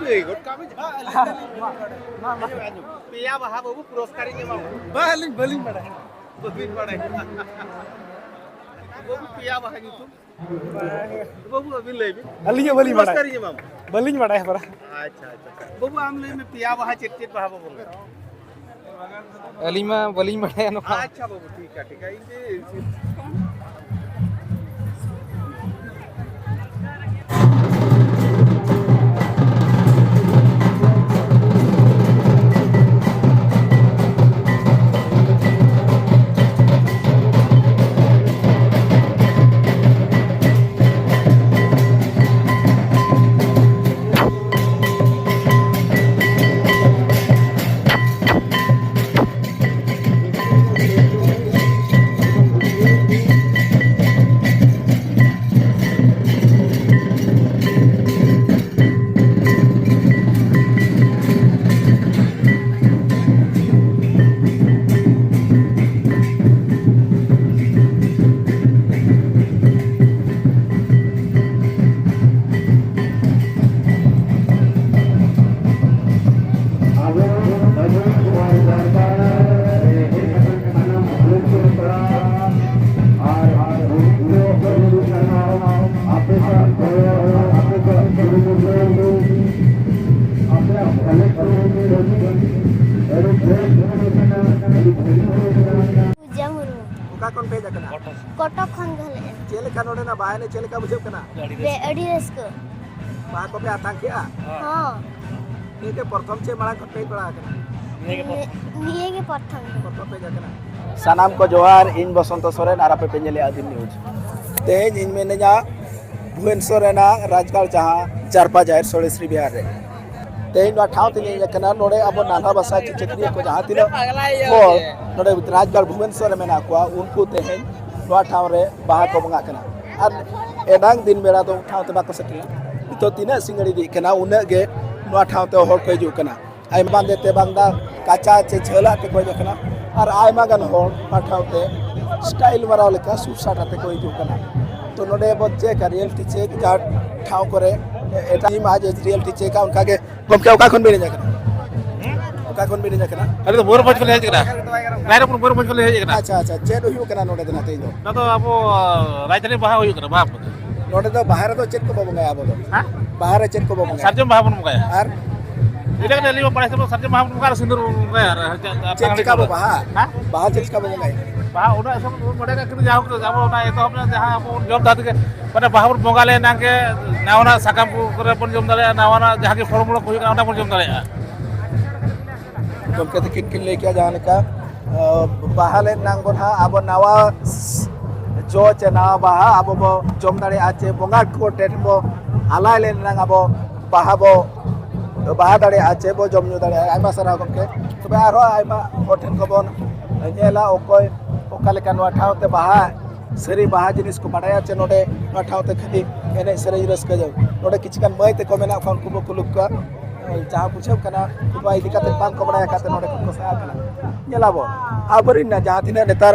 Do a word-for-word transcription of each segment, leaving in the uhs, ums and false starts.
ᱞᱟᱹᱭ ᱜᱚᱫ ᱠᱟᱜ ᱢᱮ᱾ ᱢᱟ, ᱢᱟ, ᱢᱟ, ᱢᱟ᱾ ᱟᱸᱡᱚᱢ, ᱟᱸᱡᱚᱢ᱾ ᱯᱮᱭᱟ ᱵᱟᱦᱟ ᱵᱟᱹᱵᱩ ᱯᱩᱨᱚᱥᱠᱟᱨᱤᱧ ᱮᱢᱟᱢᱟ᱾ ᱵᱟᱝ, ᱟᱹᱞᱤᱧ ᱵᱟᱹᱞᱤᱧ ᱵᱟᱲᱟᱭᱟ᱾ ᱵᱟᱹᱵᱤᱱ ᱵᱟᱲᱟᱭᱟ᱾ ᱵᱟᱹᱵᱩ, ᱯᱮᱭᱟ ᱵᱟᱦᱟ ᱧᱩᱛᱩᱢ? ᱵᱟᱹᱵᱩ, ᱟᱹᱵᱤᱱ ᱞᱟᱹᱭ ᱵᱤᱱ᱾ ᱟᱹᱞᱤᱧ ᱦᱚᱸ ᱵᱟᱹᱞᱤᱧ ᱵᱟᱲᱟᱭᱟ᱾ ᱯᱩᱨᱚᱥᱠᱟᱨᱤᱧ ᱮᱢᱟᱢᱟ᱾ ᱵᱟᱹᱞᱤᱧ ᱵᱟᱲᱟᱭᱟ ᱯᱟᱨᱟ᱾ ᱟᱪᱪᱷᱟ, ᱟᱪᱪᱷᱟ᱾ ᱵᱟᱹᱵᱩ, ᱟᱢ ᱞᱟᱹᱭ ᱢᱮ, ᱯᱮᱭᱟ ᱵᱟᱦᱟ ᱪᱮᱫ ᱪᱮᱫ ᱵᱟᱦᱟ ᱵᱚ ᱵᱚᱸᱜᱟᱭᱟ? ᱟᱹᱞᱤᱧ ᱢᱟ ᱵᱟᱹᱞᱤᱧ ᱵᱟᱲᱟᱭᱟ ᱱᱚᱣᱟ᱾ ᱟᱪᱪᱷᱟ ᱵᱟᱹᱵᱩ, ᱴᱷᱤᱠ ᱜᱮᱭᱟ, ᱴᱷᱤᱠ ᱜᱮᱭᱟ᱾ ᱤᱧ ᱫᱚ ᱟᱵᱚ ᱟᱹᱰᱤ ᱱᱚᱣᱟ ᱡᱟᱭᱜᱟ ᱨᱮ ᱦᱮᱡ ᱟᱠᱟᱱ ᱥᱟᱱᱟᱢ ᱠᱷᱮᱞᱳᱰ ᱠᱚᱲᱟ ᱟᱨ ᱜᱩᱨᱩ ᱠᱚ ᱟᱹᱰᱤ ᱥᱟᱨᱦᱟᱣ᱾ ᱟᱯᱮ ᱠᱚᱣᱟᱜ ᱜᱚᱲᱚ, ᱟᱯᱮ ᱠᱚᱣᱟᱜ ᱠᱩᱨᱩᱢᱩᱴᱩ, ᱟᱯᱮᱭᱟᱜ ᱠᱷᱮᱞᱳᱰ ᱠᱚ ᱟᱹᱰᱤ ᱵᱮᱥ ᱦᱩᱭ ᱠᱟᱱᱟ, ᱟᱹᱰᱤ ᱵᱷᱟᱹᱜᱤ ᱦᱩᱭ ᱠᱟᱱᱟ᱾ ᱯᱩᱡᱟ ᱢᱩᱨᱢᱩ᱾ ᱚᱠᱟ ᱠᱷᱚᱱ ᱯᱮ ᱦᱮᱡ ᱟᱠᱟᱱᱟ? ᱠᱚᱴᱚᱠ ᱠᱷᱚᱱ ᱜᱮᱞᱮ ᱦᱮᱡ ᱟᱠᱟᱱᱟ᱾ ᱪᱮᱫ ᱞᱮᱠᱟ ᱱᱚᱰᱮᱱᱟᱜ ᱵᱟᱦᱟ ᱮᱱᱮᱡ ᱪᱮᱫ ᱞᱮᱠᱟ ᱵᱩᱡᱷᱟᱹᱜ ᱠᱟᱱᱟ? ᱵᱮ-, ᱟᱹᱰᱤ ᱨᱟᱹᱥᱠᱟᱹ᱾ ᱵᱟᱦᱟ ᱠᱚᱯᱮ ᱟᱛᱟᱝ ᱠᱮᱜᱼᱟ? ᱦᱚᱸ᱾ ᱱᱤᱭᱟᱹ ᱜᱮ ᱯᱨᱚᱛᱷᱚᱢ ᱪᱮ ᱢᱟᱲᱟᱝ ᱠᱷᱚᱱ ᱯᱮ ᱦᱮᱡ ᱵᱟᱲᱟ ᱟᱠᱟᱱᱟ? ᱱᱤᱭᱟᱹ ᱜᱮ ᱯᱨᱚᱛᱷᱚᱢ᱾ ᱱᱤᱭᱟᱹ ᱜᱮ ᱯᱨᱚᱛᱷᱚᱢ᱾ ᱯᱨᱚᱛᱷᱚᱢ ᱯᱮ ᱦᱮᱡ ᱟᱠᱟᱱᱟ᱾ ᱥᱟᱱᱟᱢ ᱠᱚ ᱡᱚᱦᱟᱨ, ᱤᱧ ᱵᱚᱥᱚᱱᱛᱚ ᱥᱚᱨᱮᱱ ᱟᱨ ᱟᱯᱮ ᱯᱮ ᱧᱮᱞᱮᱫᱼᱟ ᱟᱹᱫᱤᱢ ᱱᱤᱭᱩᱡᱽ᱾ ᱛᱮᱦᱮᱧ ᱤᱧ ᱢᱤᱱᱟᱹᱧᱟ ᱵᱷᱩᱵᱚᱱᱮᱥᱚᱨ ᱨᱮᱱᱟᱜ ᱨᱟᱡᱽᱜᱟᱲ ᱡᱟᱦᱟᱸ ᱪᱟᱨᱯᱟ ᱡᱟᱦᱮᱨ ᱥᱳᱲᱮ ᱥᱨᱤ ᱵᱤᱦᱟᱨ ᱨᱮ᱾ ᱛᱮᱦᱮᱧ ᱱᱚᱣᱟ ᱴᱷᱟᱶ ᱛᱮᱧ ᱦᱮᱡ ᱟᱠᱟᱱᱟ᱾ ᱱᱚᱰᱮ ᱟᱵᱚ ᱱᱟᱞᱦᱟ ᱵᱷᱟᱥᱟ ᱪᱮᱪᱮᱫᱤᱭᱟᱹ ᱠᱚ ᱡᱟᱦᱟᱸ ᱛᱤᱱᱟᱹᱜ ᱦᱚᱲ ᱱᱚᱰᱮ ᱨᱟᱡᱽᱜᱟᱲ ᱵᱷᱩᱵᱚᱱᱮᱥᱚᱨ ᱨᱮ ᱢᱮᱱᱟᱜ ᱠᱚᱣᱟ, ᱩᱱᱠᱩ ᱛᱮᱦᱮᱧ ᱱᱚᱣᱟ ᱴᱷᱟᱶ ᱨᱮ ᱵᱟᱦᱟ ᱠᱚ ᱵᱚᱸᱜᱟᱜ ᱠᱟᱱᱟ᱾ ᱟᱨ ᱮᱱᱟᱝ ᱫᱤᱱ ᱵᱮᱲᱟ ᱫᱚ ᱴᱷᱟᱶ ᱛᱮ ᱵᱟᱠᱚ ᱥᱮᱴᱮᱨᱟ᱾ ᱱᱤᱛᱚᱜ ᱛᱤᱱᱟᱹᱜ ᱥᱤᱸᱜᱟᱹᱲ ᱤᱫᱤᱜ ᱠᱟᱱᱟ, ᱩᱱᱟᱹᱜ ᱜᱮ ᱱᱚᱣᱟ ᱴᱷᱟᱶ ᱛᱮ ᱦᱚᱲ ᱠᱚ ᱦᱤᱡᱩᱜ ᱠᱟᱱᱟ᱾ ᱟᱭᱢᱟ ᱵᱟᱸᱫᱮ ᱛᱮ ᱵᱟᱝ ᱫᱟ ᱠᱟᱪᱟ ᱪᱮ ᱡᱷᱟᱹᱞᱟᱜ ᱛᱮᱠᱚ ᱦᱤᱡᱩᱜ ᱠᱟᱱᱟ᱾ ᱟᱨ ᱟᱭᱢᱟ ᱜᱟᱱ ᱦᱚᱲ ᱚᱱᱟ ᱴᱷᱟᱶ ᱛᱮ ᱥᱴᱟᱭᱤᱞ ᱢᱟᱨᱟᱣ ᱞᱮᱠᱟ ᱥᱩᱴ ᱥᱟᱴ ᱟᱛᱮ ᱠᱚ ᱦᱤᱡᱩᱜ ᱠᱟᱱᱟ᱾ ᱛᱚ ᱱᱚᱰᱮ ᱵᱚ ᱪᱮᱠᱟ ᱨᱤᱭᱮᱞᱴᱤ ᱪᱮᱠ ᱡᱟᱦᱟᱸ ᱴᱷᱟᱶ ᱠᱚᱨᱮ ᱮᱴᱟᱜ ᱴᱤᱢ ᱟᱡ ᱨᱤᱭᱮᱞᱴᱤ ᱪᱮᱠᱟ ᱚᱱᱠᱟ ᱜᱮ᱾ ᱜᱚᱢᱠᱮ, ᱚᱠᱟ ᱠᱷᱚᱱ ᱵᱤᱱ ᱦᱮᱡ ᱟᱠᱟᱱᱟ? ᱚᱠᱟ ᱠᱷᱚᱱ ᱵᱤᱱ ᱦᱮᱡ ᱟᱠᱟᱱᱟ? ᱟᱞᱮ ᱫᱚ ᱢᱚᱭᱩᱨᱵᱷᱚᱸᱡᱽ ᱠᱷᱚᱱ ᱞᱮ ᱦᱮᱡ ᱟᱠᱟᱱᱟ᱾ ᱨᱟᱭᱨᱚᱝᱯᱩᱨ ᱢᱚᱭᱩᱨᱵᱷᱚᱸᱡᱽ ᱠᱷᱚᱱ ᱞᱮ ᱦᱮᱡ ᱟᱠᱟᱱᱟ᱾ ᱟᱪᱪᱷᱟ, ᱟᱪᱪᱷᱟ, ᱪᱮᱫ ᱦᱩᱭᱩᱜ ᱠᱟᱱᱟ ᱱᱚᱰᱮ ᱫᱚ ᱱᱟᱜ ᱛᱮᱦᱮᱧ ᱫᱚ? ᱱᱚᱣᱟ ᱫᱚ ᱟᱵᱚ ᱨᱟᱡᱽᱫᱷᱟᱱᱤ ᱵᱟᱦᱟ ᱦᱩᱭᱩᱜ ᱠᱟᱱᱟ, ᱵᱟᱦᱟ ᱯᱚᱨᱚᱵᱽ᱾ ᱱᱚᱰᱮ ᱫᱚ ᱵᱟᱦᱟ ᱨᱮᱫᱚ ᱪᱮᱫ ᱠᱚᱵᱚ ᱵᱚᱸᱜᱟᱭᱟ ᱟᱵᱚ ᱫᱚ? ᱦᱮᱸ? ᱵᱟᱦᱟ ᱨᱮ ᱪᱮᱫ ᱠᱚᱵᱚ ᱵᱚᱸᱜᱟᱭᱟ? ᱥᱟᱨᱡᱚᱢ ᱵᱟᱦᱟ ᱵᱚᱱ ᱵᱚᱸᱜᱟᱭᱟ᱾ ᱟᱨ? ᱮᱴᱟᱜ ᱠᱟᱛᱮ ᱟᱹᱞᱤᱧ ᱢᱟ ᱵᱟᱲᱟᱭ ᱥᱟᱹᱛ ᱵᱟᱹᱱᱩᱜ, ᱥᱟᱨᱡᱚᱢ ᱵᱟᱦᱟ ᱵᱚᱱ ᱵᱚᱸᱜᱟᱭᱟ ᱟᱨ ᱥᱤᱸᱫᱩᱨ ᱵᱚᱱ ᱵᱚᱸᱜᱟᱭᱟ ᱟᱨ ᱪᱮᱫ ᱪᱮᱫ ᱞᱮᱠᱟ ᱵᱚ ᱵᱟᱦᱟ? ᱦᱮᱸ? ᱵᱟᱦᱟ ᱪᱮᱫ ᱞᱮᱠᱟ ᱵᱚ ᱵᱚᱸᱜᱟᱭᱟ? ᱵᱟᱦᱟ ᱚᱱᱟ ᱦᱤᱥᱟᱹᱵ ᱵᱚᱱ ᱵᱟᱲᱟᱭ ᱠᱟᱜ ᱠᱤᱱᱛᱩ ᱡᱟᱦᱟᱸ ᱟᱵᱚ ᱚᱱᱟ ᱮᱛᱚᱦᱚᱵ ᱨᱮ ᱡᱟᱦᱟᱸ ᱟᱵᱚ ᱵᱚᱱ ᱡᱚᱢ ᱫᱟ ᱛᱮᱜᱮ, ᱢᱟᱱᱮ ᱵᱟᱦᱟ ᱵᱚᱱ ᱵᱚᱸᱜᱟ ᱞᱮᱱ ᱮᱱᱟᱝ ᱜᱮ ᱱᱟᱣᱟᱱᱟᱜ ᱥᱟᱠᱟᱢ ᱠᱚ ᱠᱚᱨᱮ ᱵᱚᱱ ᱡᱚᱢ ᱫᱟᱲᱮᱭᱟᱜᱼᱟ, ᱱᱟᱣᱟᱱᱟᱜ ᱡᱟᱦᱟᱸ ᱜᱮ ᱯᱷᱚᱞ ᱢᱩᱞ ᱠᱚ ᱦᱩᱭᱩᱜ ᱠᱟᱱᱟ ᱚᱱᱟ ᱵᱚᱱ ᱡᱚᱢ ᱫᱟᱲᱮᱭᱟᱜᱼᱟ᱾ ᱜᱚᱢᱠᱮ ᱛᱟᱹᱠᱤᱱ ᱠᱤᱱ ᱞᱟᱹᱭ ᱠᱮᱜᱼᱟ ᱡᱟᱦᱟᱸ ᱞᱮᱠᱟ, ᱟᱸ, ᱵᱟᱦᱟ ᱞᱮᱱ ᱮᱱᱟᱝ ᱵᱚᱱ ᱦᱟᱸᱜ ᱟᱵᱚ ᱱᱟᱣᱟ ᱡᱚ ᱪᱮ ᱱᱟᱣᱟ ᱵᱟᱦᱟ ᱟᱵᱚ ᱵᱚ ᱡᱚᱢ ᱫᱟᱲᱮᱭᱟᱜᱼᱟ, ᱪᱮ ᱵᱚᱸᱜᱟ ᱠᱚ ᱴᱷᱮᱱ ᱵᱚ ᱟᱞᱟᱭ ᱞᱮᱱ ᱮᱱᱟᱝ ᱟᱵᱚ ᱵᱟᱦᱟ ᱵᱚ, ᱵᱟᱦᱟ ᱫᱟᱲᱮᱭᱟᱜᱼᱟ, ᱪᱮ ᱵᱚ ᱡᱚᱢ ᱧᱩ ᱫᱟᱲᱮᱭᱟᱜᱼᱟ᱾ ᱟᱭᱢᱟ ᱥᱟᱨᱦᱟᱣ ᱜᱚᱢᱠᱮ᱾ ᱛᱚᱵᱮ ᱟᱨᱦᱚᱸ ᱟᱭᱢᱟ ᱦᱚᱲ ᱴᱷᱮᱱ ᱠᱷᱚᱱ ᱵᱚᱱ ᱧᱮᱞᱟ ᱚᱠᱚᱭ ᱚᱠᱟ ᱞᱮᱠᱟ ᱱᱚᱣᱟ ᱴᱷᱟᱶ ᱛᱮ ᱵᱟᱦᱟ, ᱥᱟᱹᱨᱤ ᱵᱟᱦᱟ ᱡᱤᱱᱤᱥ ᱠᱚ ᱵᱟᱰᱟᱭᱟ, ᱪᱮ ᱱᱚᱰᱮ ᱱᱚᱣᱟ ᱴᱷᱟᱶ ᱛᱮ ᱠᱷᱟᱹᱞᱤ ᱮᱱᱮᱡ ᱥᱮᱨᱮᱧ ᱨᱟᱹᱥᱠᱟᱹ ᱡᱚᱝ᱾ ᱱᱚᱰᱮ ᱠᱤᱪᱷᱩ ᱜᱟᱱ ᱢᱟᱹᱭ ᱛᱟᱠᱚ ᱢᱮᱱᱟᱜ ᱠᱚᱣᱟ, ᱩᱱᱠᱩ ᱵᱚ ᱠᱩᱞᱤ ᱠᱚᱣᱟ᱾ ᱡᱟᱦᱟᱸ ᱵᱩᱡᱷᱟᱹᱜ ᱠᱟᱱᱟ, ᱱᱚᱣᱟ ᱤᱫᱤ ᱠᱟᱛᱮ ᱵᱟᱝ ᱠᱚ ᱵᱟᱲᱟᱭ ᱟᱠᱟᱫ ᱛᱮ ᱱᱚᱰᱮ ᱠᱷᱚᱱ ᱠᱚ ᱥᱟᱦᱟ ᱠᱟᱱᱟ᱾ ᱧᱮᱞᱟᱵᱚᱱ, ᱟᱵᱚᱨᱮᱱ ᱡᱟᱦᱟᱸ ᱛᱤᱱᱟᱹᱜ ᱱᱮᱛᱟᱨ,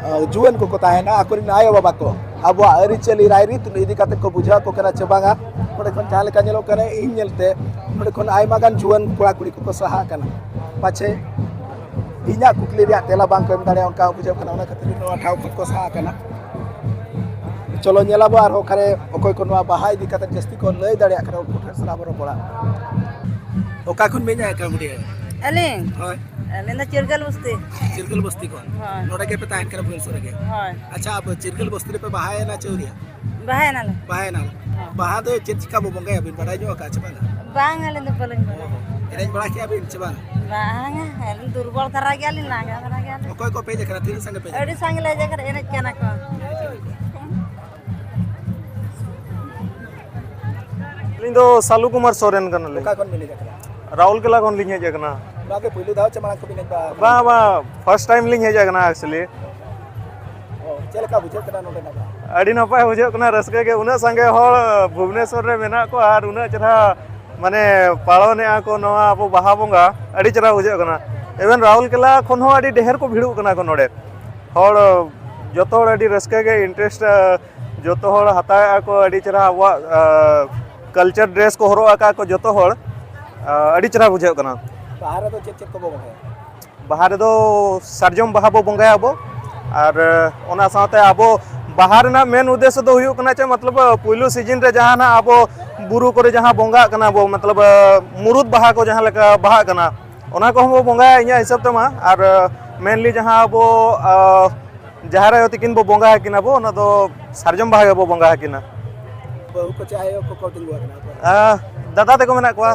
ᱟᱸ, ᱡᱩᱣᱟᱹᱱ ᱠᱚᱠᱚ ᱛᱟᱦᱮᱱᱟ, ᱟᱠᱚᱨᱮᱱ ᱟᱭᱳᱼᱵᱟᱵᱟ ᱠᱚ ᱟᱵᱚᱣᱟᱜ ᱟᱹᱨᱤᱪᱟᱹᱞᱤ ᱨᱟᱭᱨᱤᱛ ᱤᱫᱤ ᱠᱟᱛᱮ ᱠᱚ ᱵᱩᱡᱷᱟᱹᱣ ᱟᱠᱚ ᱠᱟᱱᱟ ᱪᱮ ᱵᱟᱝᱟ? ᱱᱚᱰᱮ ᱠᱷᱚᱱ ᱡᱟᱦᱟᱸ ᱞᱮᱠᱟ ᱧᱮᱞᱚᱜ ᱠᱟᱱᱟ, ᱤᱧ ᱧᱮᱞᱛᱮ ᱱᱚᱰᱮ ᱠᱷᱚᱱ ᱟᱭᱢᱟ ᱜᱟᱱ ᱡᱩᱣᱟᱹᱱ ᱠᱚᱲᱟ ᱠᱩᱲᱤ ᱠᱚᱠᱚ ᱥᱟᱦᱟ ᱟᱠᱟᱱᱟ᱾ ᱯᱟᱪᱷᱮ ᱤᱧᱟᱹᱜ ᱠᱩᱠᱞᱤ ᱨᱮᱭᱟᱜ ᱛᱮᱞᱟ ᱵᱟᱝ ᱠᱚ ᱮᱢ ᱫᱟᱲᱮᱭᱟᱜᱼᱟ, ᱚᱱᱠᱟ ᱵᱩᱡᱷᱟᱹᱜ ᱠᱟᱱᱟ, ᱚᱱᱟ ᱠᱷᱟᱹᱛᱤᱨ ᱱᱚᱣᱟ ᱴᱷᱟᱶ ᱠᱷᱚᱱ ᱠᱚ ᱥᱟᱦᱟ ᱟᱠᱟᱱᱟ᱾ ᱪᱚᱞᱚ ᱧᱮᱞᱟᱵᱚ ᱟᱨᱦᱚᱸ ᱚᱠᱟᱨᱮ ᱚᱠᱚᱭ ᱠᱚ ᱱᱚᱣᱟ ᱵᱟᱦᱟ ᱤᱫᱤ ᱠᱟᱛᱮ ᱡᱟᱹᱥᱛᱤ ᱠᱚ ᱞᱟᱹᱭ ᱫᱟᱲᱮᱭᱟᱜ ᱠᱟᱱᱟ, ᱩᱱᱠᱩ ᱴᱷᱮᱱ ᱥᱟᱞᱟᱜ ᱵᱚ ᱨᱚᱯᱚᱲᱟ᱾ ᱚᱠᱟ ᱠᱷᱚᱱ ᱵᱤᱱ ᱦᱮᱡ ᱟᱠᱟᱱᱟ ᱵᱩᱰᱷᱤ? ᱟᱹᱞᱤᱧ? ᱦᱳᱭ᱾ ᱟᱹᱞᱤᱧ ᱫᱚ ᱪᱤᱨᱜᱟᱹᱞ ᱵᱚᱥᱛᱤ᱾ ᱪᱤᱨᱜᱟᱹᱞ ᱵᱚᱥᱛᱤ ᱠᱷᱚᱱ? ᱦᱳᱭ᱾ ᱱᱚᱰᱮ ᱜᱮᱯᱮ ᱛᱟᱦᱮᱱ ᱠᱟᱱᱟ ᱵᱷᱩᱵᱽᱱᱮᱥᱚᱨ ᱨᱮᱜᱮ? ᱦᱳᱭ᱾ ᱟᱪᱪᱷᱟ, ᱟᱯᱮ ᱪᱤᱨᱜᱟᱹᱞ ᱵᱚᱥᱛᱤ ᱨᱮᱯᱮ ᱵᱟᱦᱟᱭᱮᱱᱟ ᱪᱮ ᱟᱹᱣᱨᱤᱭᱟ? ᱵᱟᱦᱟᱭᱮᱱᱟᱞᱮ᱾ ᱵᱟᱦᱟᱭᱮᱱᱟ᱾ ᱦᱳᱭ᱾ ᱵᱟᱦᱟ ᱫᱚ ᱪᱮᱫ ᱪᱤᱠᱟ ᱵᱚ ᱵᱚᱸᱜᱟᱭᱟ ᱵᱤᱱ ᱵᱟᱰᱟᱭ ᱧᱚᱜ ᱟᱠᱟᱫ ᱪᱮ ᱵᱟᱝᱟ? ᱵᱟᱝ, ᱟᱹᱞᱤᱧ ᱫᱚ ᱵᱟᱹᱞᱤᱧ ᱵᱟᱲᱟᱭᱟ᱾ ᱮᱱᱮᱡ ᱵᱟᱲᱟ ᱠᱮᱜᱼᱟ ᱵᱤᱱ ᱪᱮ ᱵᱟᱝ? ᱵᱟᱝᱟ, ᱟᱹᱞᱤᱧ ᱫᱩᱨᱵᱚᱞ ᱫᱷᱟᱨᱟ ᱜᱮᱭᱟᱞᱤᱧ, ᱞᱟᱸᱜᱟ ᱫᱷᱟᱨᱟ ᱜᱮᱭᱟᱞᱤᱧ᱾ ᱚᱠᱚᱭ ᱠᱚ ᱯᱮ ᱦᱮᱡ ᱟᱠᱟᱱᱟ? ᱛᱤᱱᱟᱹᱜ ᱥᱟᱸᱜᱮ ᱯᱮ ᱦᱮᱡ ᱟᱹᱰᱤ ᱟᱠᱟᱱᱟ? ᱥᱟᱸᱜᱮ ᱞᱮ ᱦᱮᱡ ᱟᱠᱟᱱᱟ, ᱮᱱᱮᱡ ᱠᱟᱱᱟ ᱠᱚ᱾ ᱟᱹᱞᱤᱧ ᱫᱚ ᱥᱟᱞᱩ ᱠᱩᱢᱟᱨ ᱥᱚᱨᱮᱱ ᱠᱟᱱᱟᱞᱤᱧ᱾ ᱚᱠᱟ ᱠᱷᱚᱱ ᱵᱤᱱ ᱦᱮᱡ ᱟᱠᱟᱱᱟ? ᱨᱟᱣᱩᱞᱠᱮᱞᱟ ᱠᱷᱚᱱ ᱞᱤᱧ ᱦᱮᱡ ᱟᱠᱟᱱᱟ᱾ ᱱᱚᱣᱟ ᱜᱮ ᱯᱩᱭᱞᱩ ᱫᱷᱟᱣ ᱪᱮ ᱢᱟᱲᱟᱝ ᱠᱷᱚᱱ ᱵᱤᱱ ᱦᱮᱡ ᱵᱟᱲᱟ ᱟᱠᱟᱱᱟ? ᱵᱟᱝ, ᱵᱟᱝ, ᱯᱷᱟᱥᱴ ᱴᱟᱭᱤᱢ ᱞᱤᱧ ᱦᱮᱡ ᱟᱠᱟᱱᱟ actually᱾ ᱚ, ᱪᱮᱫ ᱞᱮᱠᱟ ᱵᱩᱡᱷᱟᱹᱜ ᱠᱟᱱᱟ ᱱᱚᱰᱮᱱᱟᱜ ᱫᱚ? ᱟᱹᱰᱤ ᱱᱟᱯᱟᱭ ᱵᱩᱡᱷᱟᱹᱜ ᱠᱟᱱᱟ, ᱨᱟᱹᱥᱠᱟᱹ ᱜᱮ᱾ ᱩᱱᱟᱹᱜ ᱥᱟᱸᱜᱮ ᱦᱚᱲ ᱵᱷᱩᱵᱽᱱᱮᱥᱚᱨ ᱨᱮ ᱢᱮᱱᱟᱜ ᱠᱚᱣᱟ ᱟᱨ ᱩᱱᱟᱹᱜ ᱪᱮᱦᱨᱟ, ᱢᱟᱱᱮ, ᱯᱟᱞᱚᱱᱮᱜᱼᱟ ᱠᱚ ᱱᱚᱣᱟ ᱟᱵᱚ ᱵᱟᱦᱟ ᱵᱚᱸᱜᱟ, ᱟᱹᱰᱤ ᱪᱮᱦᱨᱟ ᱵᱩᱡᱷᱟᱹᱜ ᱠᱟᱱᱟ᱾ ᱤᱵᱷᱮᱱ ᱨᱟᱣᱩᱞᱠᱮᱞᱟ ᱠᱷᱚᱱ ᱦᱚᱸ ᱟᱹᱰᱤ ᱰᱷᱮᱨ ᱠᱚ ᱵᱷᱤᱲᱚᱜ ᱠᱟᱱᱟ ᱠᱚ ᱱᱚᱰᱮ᱾ ᱦᱚᱲ, ᱡᱚᱛᱚ ᱦᱚᱲ ᱟᱹᱰᱤ ᱨᱟᱹᱥᱠᱟᱹ ᱜᱮ, ᱤᱱᱴᱟᱨᱮᱥᱴ, ᱡᱚᱛᱚ ᱦᱚᱲ ᱦᱟᱛᱟᱣᱮᱜᱼᱟ ᱠᱚ, ᱟᱹᱰᱤ ᱪᱮᱦᱨᱟ ᱟᱵᱚᱣᱟᱜ, ᱟ, ᱠᱟᱞᱪᱟᱨ ᱰᱨᱮᱥ ᱠᱚ ᱦᱚᱨᱚᱜ ᱟᱠᱟᱫ ᱠᱚ ᱡᱚᱛᱚ ᱦᱚᱲ, ᱟᱹᱰᱤ ᱪᱮᱦᱨᱟ ᱵᱩᱡᱷᱟᱹᱜ ᱠᱟᱱᱟ᱾ ᱵᱟᱦᱟ ᱨᱮᱫᱚ ᱪᱮᱫ ᱪᱮᱫ ᱠᱚᱵᱚ ᱵᱚᱸᱜᱟᱭᱟ? ᱵᱟᱦᱟ ᱨᱮᱫᱚ ᱥᱟᱨᱡᱚᱢ ᱵᱟᱦᱟ ᱵᱚ ᱵᱚᱸᱜᱟᱭᱟ ᱟᱵᱚ, ᱟᱨ ᱚᱱᱟ ᱥᱟᱶᱛᱮ ᱟᱵᱚ ᱵᱟᱦᱟ ᱨᱮᱱᱟᱜ ᱢᱮᱱ ᱩᱫᱽᱫᱮᱥᱥᱚ ᱫᱚ ᱦᱩᱭᱩᱜ ᱠᱟᱱᱟ ᱪᱮ, ᱢᱚᱛᱞᱚᱵ ᱯᱩᱭᱞᱩ ᱥᱤᱡᱤᱱ ᱨᱮ ᱡᱟᱦᱟᱸ ᱱᱟᱜ ᱟᱵᱚ ᱵᱩᱨᱩ ᱠᱚᱨᱮ ᱡᱟᱦᱟᱸ ᱵᱚᱸᱜᱟᱜ ᱠᱟᱱᱟ ᱵᱚ, ᱢᱚᱛᱞᱚᱵ ᱢᱩᱨᱩᱫ ᱵᱟᱦᱟ ᱠᱚ ᱡᱟᱦᱟᱸ ᱞᱮᱠᱟ ᱵᱟᱦᱟᱜ ᱠᱟᱱᱟ, ᱚᱱᱟ ᱠᱚᱦᱚᱸ ᱵᱚ ᱵᱚᱸᱜᱟᱭᱟ ᱤᱧᱟᱹᱜ ᱦᱤᱥᱟᱹᱵ ᱛᱮᱢᱟ᱾ ᱟᱨ ᱢᱮᱱᱞᱤ ᱡᱟᱦᱟᱸ ᱟᱵᱚ ᱡᱟᱦᱮᱨ ᱟᱭᱳ ᱛᱤᱠᱤᱱ ᱵᱚ ᱵᱚᱸᱜᱟ ᱟᱹᱠᱤᱱᱟ ᱵᱚ, ᱚᱱᱟ ᱫᱚ ᱥᱟᱨᱡᱚᱢ ᱵᱟᱦᱟ ᱜᱮᱵᱚ ᱵᱚᱸᱜᱟ ᱟᱹᱠᱤᱱᱟ᱾ ᱵᱟᱹᱦᱩ ᱠᱚ ᱪᱮ ᱟᱭᱳ ᱠᱚ ᱠᱚ ᱛᱤᱸᱜᱩ ᱟᱠᱟᱱᱟ ᱟᱠᱚ? ᱟᱸ, ᱫᱟᱫᱟ ᱛᱟᱠᱚ ᱢᱮᱱᱟᱜ ᱠᱚᱣᱟ᱾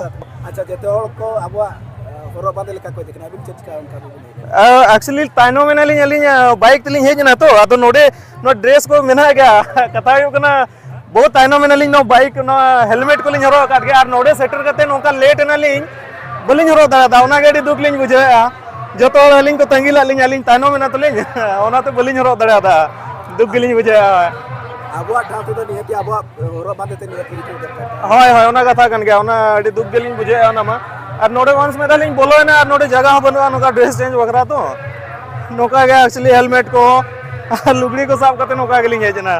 ᱟᱪᱪᱷᱟ, ᱡᱚᱛᱚ ᱦᱚᱲ ᱠᱚ ᱟᱵᱚᱣᱟᱜ, ᱟᱸ, ᱦᱚᱨᱚᱜ ᱵᱟᱸᱫᱮ ᱞᱮᱠᱟ ᱠᱚ ᱤᱫᱤ ᱠᱟᱱᱟ, ᱟᱹᱵᱤᱱ ᱪᱮᱫ ᱪᱤᱠᱟ ᱚᱱᱠᱟ ᱵᱤᱱ ᱞᱟᱹᱭ ᱠᱮᱫᱟ? ᱟᱸ, actually ᱛᱟᱭᱱᱚᱢ ᱮᱱᱟᱞᱤᱧ ᱟᱹᱞᱤᱧ, ᱟᱸ, ᱵᱟᱭᱤᱠ ᱛᱮᱞᱤᱧ ᱦᱮᱡ ᱮᱱᱟ ᱛᱚ, ᱟᱫᱚ ᱱᱚᱰᱮ ᱱᱚᱣᱟ ᱰᱨᱮᱥ ᱠᱚ ᱢᱮᱱᱟᱜ ᱜᱮᱭᱟ᱾ ᱠᱟᱛᱷᱟ ᱦᱩᱭᱩᱜ ᱠᱟᱱᱟ, ᱵᱚᱦᱩᱛ ᱛᱟᱭᱱᱚᱢ ᱮᱱᱟᱞᱤᱧ, ᱱᱚᱣᱟ ᱵᱟᱭᱤᱠ, ᱱᱚᱣᱟ ᱦᱮᱞᱢᱮᱴ ᱠᱚᱞᱤᱧ ᱦᱚᱨᱚᱜ ᱟᱠᱟᱫ ᱜᱮᱭᱟ, ᱟᱨ ᱱᱚᱰᱮ ᱥᱮᱴᱮᱨ ᱠᱟᱛᱮ ᱱᱚᱝᱠᱟ ᱞᱮᱴ ᱮᱱᱟᱞᱤᱧ, ᱵᱟᱹᱞᱤᱧ ᱦᱚᱨᱚᱜ ᱫᱟᱲᱮᱭᱟᱫᱟ᱾ ᱚᱱᱟᱜᱮ ᱟᱹᱰᱤ ᱫᱩᱠ ᱞᱤᱧ ᱵᱩᱡᱷᱟᱹᱣᱮᱫᱼᱟ᱾ ᱡᱚᱛᱚ ᱦᱚᱲ ᱟᱹᱞᱤᱧ ᱠᱚ ᱛᱟᱺᱜᱤ ᱞᱮᱫ ᱞᱤᱧ, ᱟᱹᱞᱤᱧ ᱛᱟᱭᱱᱚᱢ ᱮᱱᱟ ᱛᱟᱞᱤᱧ, ᱚᱱᱟᱛᱮ ᱵᱟᱹᱞᱤᱧ ᱦᱚᱨᱚᱜ ᱫᱟᱲᱮᱭᱟᱫᱟ᱾ ᱫᱩᱠ ᱜᱮᱞᱤᱧ ᱵᱩᱡᱷᱟᱹᱣᱮᱫᱼᱟ᱾ ᱟᱵᱚᱣᱟᱜ ᱴᱷᱟᱶ ᱛᱮᱫᱚ ᱱᱤᱦᱟᱹᱛᱤ ᱟᱵᱚᱣᱟᱜ ᱦᱚᱨᱚᱜ ᱵᱟᱸᱫᱮ ᱛᱮ ᱱᱤᱦᱟᱹᱛᱤ ᱦᱤᱡᱩᱜ ᱫᱚᱨᱠᱟᱨ ᱠᱟᱱᱟ᱾ ᱦᱳᱭ, ᱦᱳᱭ, ᱚᱱᱟ ᱠᱟᱛᱷᱟ ᱠᱟᱱ ᱜᱮᱭᱟ, ᱚᱱᱟ ᱟᱹᱰᱤ ᱫᱩᱠ ᱜᱮᱞᱤᱧ ᱵᱩᱡᱷᱟᱹᱣᱮᱫᱼᱟ ᱚᱱᱟ ᱢᱟ᱾ ᱟᱨ ᱱᱚᱰᱮ once ᱢᱤᱫ ᱫᱷᱟᱣ ᱞᱤᱧ ᱵᱚᱞᱚᱭᱮᱱᱟ, ᱟᱨ ᱱᱚᱰᱮ ᱡᱟᱭᱜᱟ ᱦᱚᱸ ᱵᱟᱹᱱᱩᱜᱼᱟ ᱱᱚᱝᱠᱟ ᱰᱨᱮᱥ ᱪᱮᱧᱡᱽ ᱵᱟᱠᱷᱨᱟ ᱛᱚ᱾ ᱱᱚᱝᱠᱟ ᱜᱮ actually ᱦᱮᱞᱢᱮᱴ ᱠᱚ ᱟᱨ ᱞᱩᱜᱽᱲᱤ ᱠᱚ ᱥᱟᱵ ᱠᱟᱛᱮ ᱱᱚᱝᱠᱟ ᱜᱮᱞᱤᱧ ᱦᱮᱡ ᱮᱱᱟ᱾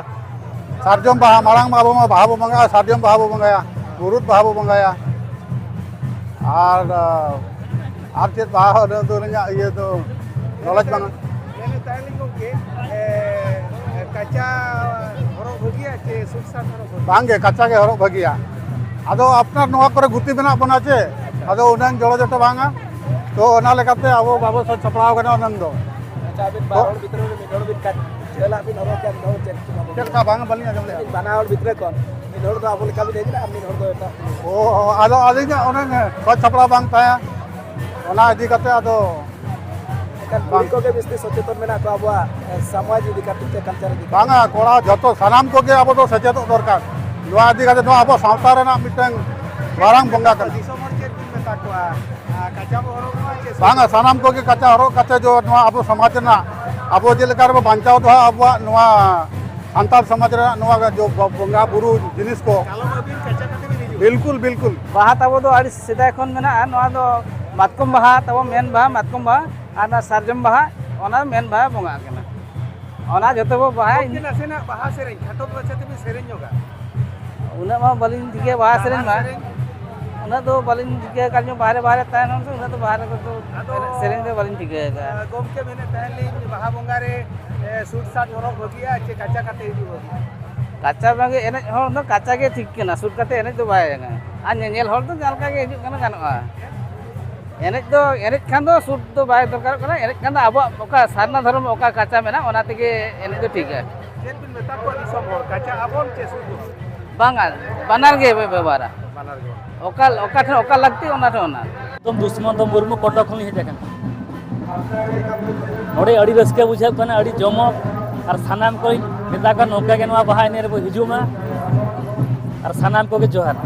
ᱥᱟᱨᱡᱚᱢ ᱵᱟᱦᱟ, ᱢᱟᱲᱟᱝ ᱢᱟ ᱟᱵᱚ ᱢᱟ ᱵᱟᱦᱟ ᱵᱚ ᱵᱚᱸᱜᱟᱭᱟ, ᱥᱟᱨᱡᱚᱢ ᱵᱟᱦᱟ ᱵᱚ ᱵᱚᱸᱜᱟᱭᱟ, ᱢᱩᱨᱩᱫ ᱵᱟᱦᱟ ᱵᱚ ᱵᱚᱸᱜᱟᱭᱟ, ᱟᱨ, ᱟᱨ ᱪᱮᱫ ᱵᱟᱦᱟ ᱩᱱᱟᱹᱜ ᱫᱚ ᱟᱹᱞᱤᱧᱟᱜ ᱤᱭᱟᱹ ᱫᱚ ᱱᱚᱞᱮᱡᱽ ᱵᱟᱝᱟ᱾ ᱢᱮᱱᱮᱫ ᱛᱟᱦᱮᱱᱟᱞᱤᱧ ᱜᱚᱢᱠᱮ, ᱮ, ᱠᱟᱪᱟ ᱦᱚᱨᱚᱜ ᱵᱷᱟᱹᱜᱤᱭᱟ ᱪᱮ ᱥᱩᱴ ᱥᱟᱴ ᱦᱚᱨᱚᱜ ᱵᱷᱟᱹᱜᱤᱭᱟ? ᱵᱟᱝᱜᱮ, ᱠᱟᱪᱟ ᱜᱮ ᱦᱚᱨᱚᱜ ᱵᱷᱟᱹᱜᱤᱭᱟ᱾ ᱟᱫᱚ ᱟᱯᱱᱟᱨ ᱱᱚᱣᱟ ᱠᱚᱨᱮ ᱜᱩᱛᱤ ᱢᱮᱱᱟᱜ ᱵᱚᱱᱟ ᱪᱮ, ᱟᱫᱚ ᱩᱱᱟᱹᱝ ᱡᱚᱲᱚ ᱡᱚᱴᱚ ᱵᱟᱝᱟ, ᱛᱚ ᱚᱱᱟ ᱞᱮᱠᱟᱛᱮ ᱟᱵᱚ ᱵᱟᱵᱚ ᱥᱟᱡᱽ ᱥᱟᱯᱲᱟᱣ ᱠᱟᱱᱟ ᱩᱱᱟᱹᱝ ᱫᱚ᱾ ᱟᱪᱪᱷᱟ, ᱟᱹᱵᱤᱱ ᱵᱟᱨ ᱦᱚᱲ ᱵᱷᱤᱛᱨᱤ ᱨᱮ ᱢᱤᱫ ᱦᱚᱲ ᱵᱤᱱ ᱠᱟᱪ-, ᱡᱷᱟᱹᱞᱟᱜ ᱵᱤᱱ ᱦᱚᱨᱚᱜ ᱠᱮᱫ, ᱢᱤᱫ ᱦᱚᱲ ᱪᱮᱫ ᱪᱮᱫ ᱞᱮᱠᱟ ᱵᱟᱝ ᱵᱟᱹᱞᱤᱧ ᱟᱸᱡᱚᱢ ᱞᱮᱫᱼᱟ? ᱵᱟᱱᱟ ᱦᱚᱲ ᱵᱷᱤᱛᱨᱤ ᱠᱷᱚᱱ ᱢᱤᱫ ᱦᱚᱲ ᱫᱚ ᱟᱵᱚ ᱞᱮᱠᱟ ᱵᱤᱱ ᱦᱮᱡ ᱮᱱᱟ ᱟᱨ ᱢᱤᱫ ᱦᱚᱲ ᱫᱚ ᱮᱴᱟᱜ᱾ ᱚ, ᱟᱫᱚ ᱟᱹᱞᱤᱧᱟᱜ ᱚᱱᱮ ᱥᱟᱡᱽ ᱥᱟᱯᱲᱟᱣ ᱵᱟᱝ ᱛᱟᱦᱮᱸ, ᱚᱱᱟ ᱤᱫᱤ ᱠᱟᱛᱮ ᱟᱫᱚ ᱮᱱᱠᱷᱟᱱ ᱠᱩᱲᱤ ᱵᱟᱝ᱾ ᱠᱚᱜᱮ ᱵᱮᱥᱤ ᱥᱚᱪᱮᱛᱚᱱ ᱢᱮᱱᱟᱜ ᱠᱚᱣᱟ ᱟᱵᱚᱣᱟᱜ, ᱮ, ᱥᱚᱢᱟᱡᱽ ᱤᱫᱤ ᱠᱟᱛᱮ ᱥᱮ ᱠᱟᱞᱪᱟᱨ ᱤᱫᱤ ᱠᱟᱛᱮ᱾ ᱵᱟᱝᱟ, ᱠᱚᱲᱟ ᱡᱚᱛᱚ ᱥᱟᱱᱟᱢ ᱠᱚᱜᱮ ᱟᱵᱚ ᱫᱚ ᱥᱮᱪᱮᱫᱚᱜ ᱫᱚᱨᱠᱟᱨ᱾ ᱱᱚᱣᱟ ᱤᱫᱤ ᱠᱟᱛᱮ ᱱᱚᱣᱟ ᱟᱵᱚ ᱥᱟᱶᱛᱟ ᱨᱮᱱᱟᱜ ᱢᱤᱫᱴᱟᱝ ᱢᱟᱨᱟᱝ ᱵᱚᱸᱜᱟ ᱠᱟᱱᱟ᱾ ᱫᱤᱥᱚᱢ ᱦᱚᱲ ᱪᱮᱫ ᱵᱤᱱ ᱢᱮᱛᱟ ᱠᱚᱣᱟ? ᱟᱨ ᱠᱟᱪᱟ ᱵᱚ ᱦᱚᱨᱚᱜᱟ ᱪᱮ ᱥᱩᱴ? ᱵᱟᱝᱟ, ᱥᱟᱱᱟᱢ ᱠᱚᱜᱮ ᱠᱟᱪᱟ ᱦᱚᱨᱚᱜ ᱠᱟᱛᱮ ᱡᱚ ᱱᱚᱣᱟ ᱟᱵᱚ ᱥᱚᱢᱟᱡᱽ ᱨᱮᱱᱟᱜ ᱟᱵᱚ ᱪᱮᱫ ᱞᱮᱠᱟ ᱨᱮᱵᱚ ᱵᱟᱧᱪᱟᱣ ᱫᱚᱦᱚ ᱟᱵᱚᱣᱟᱜ ᱱᱚᱣᱟ ᱥᱟᱱᱛᱟᱲ ᱥᱚᱢᱟᱡᱽ ᱨᱮᱱᱟᱜ ᱱᱚᱣᱟ ᱡᱚ ᱵᱚ-, ᱵᱚᱸᱜᱟ ᱵᱩᱨᱩ ᱡᱤᱱᱤᱥ ᱠᱚ᱾ ᱠᱟᱞᱚᱢ ᱟᱹᱵᱤᱱ ᱠᱟᱪᱟ ᱠᱟᱛᱮ ᱵᱤᱱ ᱦᱤᱡᱩᱜᱼᱟ᱾ ᱵᱤᱞᱠᱩᱞ, ᱵᱤᱞᱠᱩᱞ᱾ ᱵᱟᱦᱟ ᱛᱟᱵᱚ ᱫᱚ ᱟᱹᱰᱤ ᱥᱮᱫᱟᱭ ᱠᱷᱚᱱ ᱢᱮᱱᱟᱜᱼᱟ᱾ ᱱᱚᱣᱟ ᱫᱚ ᱢᱟᱛᱠᱚᱢ ᱵᱟᱦᱟ ᱛᱟᱵᱚ ᱢᱮᱱ ᱵᱟᱦᱟ, ᱢᱟᱛᱠᱚᱢ ᱵᱟᱦᱟ ᱟᱨ ᱚᱱᱟ ᱥᱟᱨᱡᱚᱢ ᱵᱟᱦᱟ, ᱚᱱᱟ ᱢᱮᱱ ᱵᱟᱦᱟ ᱵᱚᱸᱜᱟᱜ ᱠᱟᱱᱟ᱾ ᱚᱱᱟ ᱡᱚᱛᱚ ᱵᱚ ᱵᱟᱦᱟᱭᱟ᱾ ᱜᱚᱢᱠᱮ, ᱱᱟᱥᱮᱱᱟᱜ ᱵᱟᱦᱟ ᱥᱮᱨᱮᱧ ᱠᱷᱟᱴᱚ ᱢᱟᱪᱷᱟ ᱛᱮᱵᱤᱱ ᱥᱮᱨᱮᱧ ᱧᱚᱜᱟ᱾ ᱩᱱᱟᱹᱜ ᱢᱟ ᱵᱟᱹᱞᱤᱧ ᱴᱷᱤᱠᱟᱹᱭᱟ ᱵᱟᱦᱟ ᱥᱮᱨᱮᱧ ᱢᱟ᱾ ᱵᱟᱦᱟ ᱥᱮᱨᱮᱧ? ᱩᱱᱟᱹᱜ ᱫᱚ ᱵᱟᱹᱞᱤᱧ ᱴᱷᱤᱠᱟᱹᱭᱟ, ᱠᱟᱨᱚᱱ ᱵᱟᱦᱨᱮ ᱵᱟᱦᱨᱮ ᱛᱟᱦᱮᱱ ᱦᱚᱲ ᱥᱮ, ᱩᱱᱟᱹᱜ ᱫᱚ ᱵᱟᱦᱨᱮ ᱠᱚᱫᱚ ᱟᱫᱚ, ᱮᱱᱮᱡ ᱥᱮᱨᱮᱧ ᱫᱚ ᱵᱟᱹᱞᱤᱧ ᱴᱷᱤᱠᱟᱹᱭᱟ᱾ ᱜᱚᱢᱠᱮ, ᱢᱮᱱᱮᱫ ᱛᱟᱦᱮᱱ ᱞᱤᱧ, ᱵᱟᱦᱟ ᱵᱚᱸᱜᱟ ᱨᱮ, ᱮ, ᱥᱩᱴ ᱥᱟᱴ ᱦᱚᱨᱚᱜ ᱵᱷᱟᱹᱜᱤᱜᱼᱟ ᱪᱮ ᱠᱟᱪᱟ ᱠᱟᱛᱮ ᱦᱤᱡᱩᱜ ᱵᱷᱟᱹᱜᱤᱜᱼᱟ? ᱠᱟᱪᱟ ᱵᱟᱝᱜᱮ, ᱮᱱᱮᱡ ᱦᱚᱲ ᱫᱚ ᱠᱟᱪᱟ ᱜᱮ ᱴᱷᱤᱠ ᱠᱟᱱᱟ, ᱥᱩᱴ ᱠᱟᱛᱮ ᱮᱱᱮᱡ ᱫᱚ ᱵᱟᱭ ᱜᱟᱱᱚᱜᱼᱟ᱾ ᱟᱨ ᱧᱮᱧᱮᱞ ᱦᱚᱲ ᱫᱚ ᱡᱟᱦᱟᱸ ᱞᱮᱠᱟ ᱜᱮ ᱦᱤᱡᱩᱜ ᱠᱟᱱᱟ, ᱜᱟᱱᱚᱜᱼᱟ᱾ ᱮᱱᱮᱡ ᱫᱚ, ᱮᱱᱮᱡ ᱠᱷᱟᱱ ᱫᱚ ᱥᱩᱴ ᱫᱚ ᱵᱟᱭ ᱫᱚᱨᱠᱟᱨᱚᱜ ᱠᱟᱱᱟ᱾ ᱮᱱᱮᱡ ᱠᱷᱟᱱ ᱫᱚ ᱟᱵᱚᱣᱟᱜ ᱚᱠᱟ ᱥᱟᱨᱱᱟ ᱫᱷᱚᱨᱚᱢ ᱚᱠᱟ ᱠᱟᱪᱟ ᱢᱮᱱᱟᱜᱼᱟ, ᱚᱱᱟ ᱛᱮᱜᱮ ᱮᱱᱮᱡ ᱫᱚ ᱴᱷᱤᱠᱟ᱾ ᱪᱮᱫ ᱵᱤᱱ ᱢᱮᱛᱟ ᱠᱚᱣᱟ ᱫᱤᱥᱚᱢ ᱦᱚᱲ, ᱠᱟᱪᱟ ᱟᱵᱚᱱ ᱪᱮ ᱥᱩᱴ ᱵᱚᱱ? ᱵᱟᱝᱟ, ᱵᱟᱱᱟᱨ ᱜᱮ ᱵᱮ-, ᱵᱮᱵᱚᱦᱟᱨᱟ᱾ ᱵᱟᱱᱟᱨ ᱜᱮ᱾ ᱚᱠᱟ, ᱚᱠᱟ ᱴᱷᱮᱱ ᱚᱠᱟ ᱞᱟᱹᱠᱛᱤ, ᱚᱱᱟ ᱴᱷᱮᱱ ᱚᱱᱟ᱾ ᱮᱠᱫᱚᱢ ᱫᱩᱥᱢᱚᱱ ᱫᱚ ᱢᱩᱨᱢᱩ ᱠᱚᱴᱚᱠ ᱠᱷᱚᱱ ᱞᱤᱧ ᱦᱮᱡ ᱟᱠᱟᱱᱟ᱾ ᱱᱚᱰᱮ ᱟᱹᱰᱤ ᱨᱟᱹᱥᱠᱟᱹ ᱵᱩᱡᱷᱟᱹᱜ ᱠᱟᱱᱟ, ᱟᱹᱰᱤ ᱡᱚᱢᱚᱠ, ᱟᱨ ᱥᱟᱱᱟᱢ ᱠᱚᱧ ᱢᱮᱛᱟ ᱠᱚᱣᱟ ᱱᱚᱝᱠᱟ ᱜᱮ ᱱᱚᱣᱟ ᱵᱟᱦᱟ ᱮᱱᱮᱡ ᱨᱮᱵᱚ ᱦᱤᱡᱩᱜ ᱢᱟ, ᱟᱨ ᱥᱟᱱᱟᱢ ᱠᱚᱜᱮ ᱡᱚᱦᱟᱨ᱾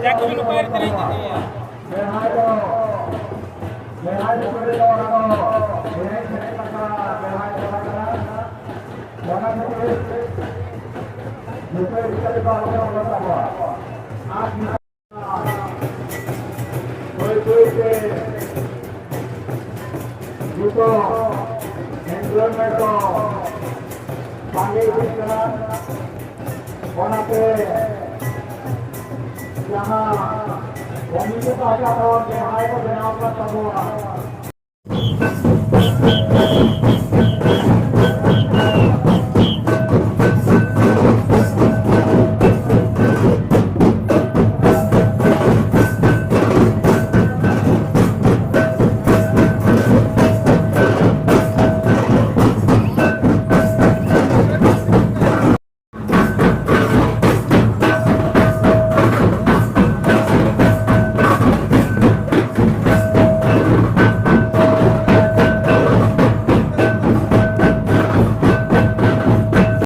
ᱡᱟᱠ ᱵᱤᱱ ᱚᱠᱟᱭ ᱛᱮ? ᱡᱟᱦᱟᱸᱭ ᱫᱚ ᱡᱟᱦᱟᱸᱭ ᱫᱚ ᱚᱱᱟ ᱫᱚ ᱮᱱᱮᱡ ᱥᱮᱨᱮᱧ ᱞᱮᱠᱟ ᱡᱟᱦᱟᱸᱭ ᱫᱚ ᱚᱱᱟ ᱠᱷᱟᱹᱛᱤᱨ ᱱᱤᱛᱚᱜ ᱤᱱᱠᱟᱹ ᱞᱮᱠᱟ ᱟᱞᱚ ᱵᱚᱱ ᱵᱚᱞᱚᱱ ᱛᱟᱵᱚᱱᱟ᱾ ᱟᱨ ᱵᱟᱹᱭ ᱵᱟᱹᱭ ᱛᱮ ᱱᱤᱛᱚᱜ enrollment ᱫᱚ ᱥᱟᱸᱜᱮ ᱤᱫᱤᱜ ᱠᱟᱱᱟ᱾ ᱚᱱᱟᱛᱮ ᱡᱟᱦᱟᱸ ᱠᱚᱢᱤᱴᱤ ᱯᱟᱦᱴᱟ ᱠᱷᱚᱱ ᱡᱟᱦᱟᱸᱭ ᱠᱚ ᱵᱮᱱᱟᱣ ᱟᱠᱟᱫ ᱛᱟᱵᱚᱱᱟ,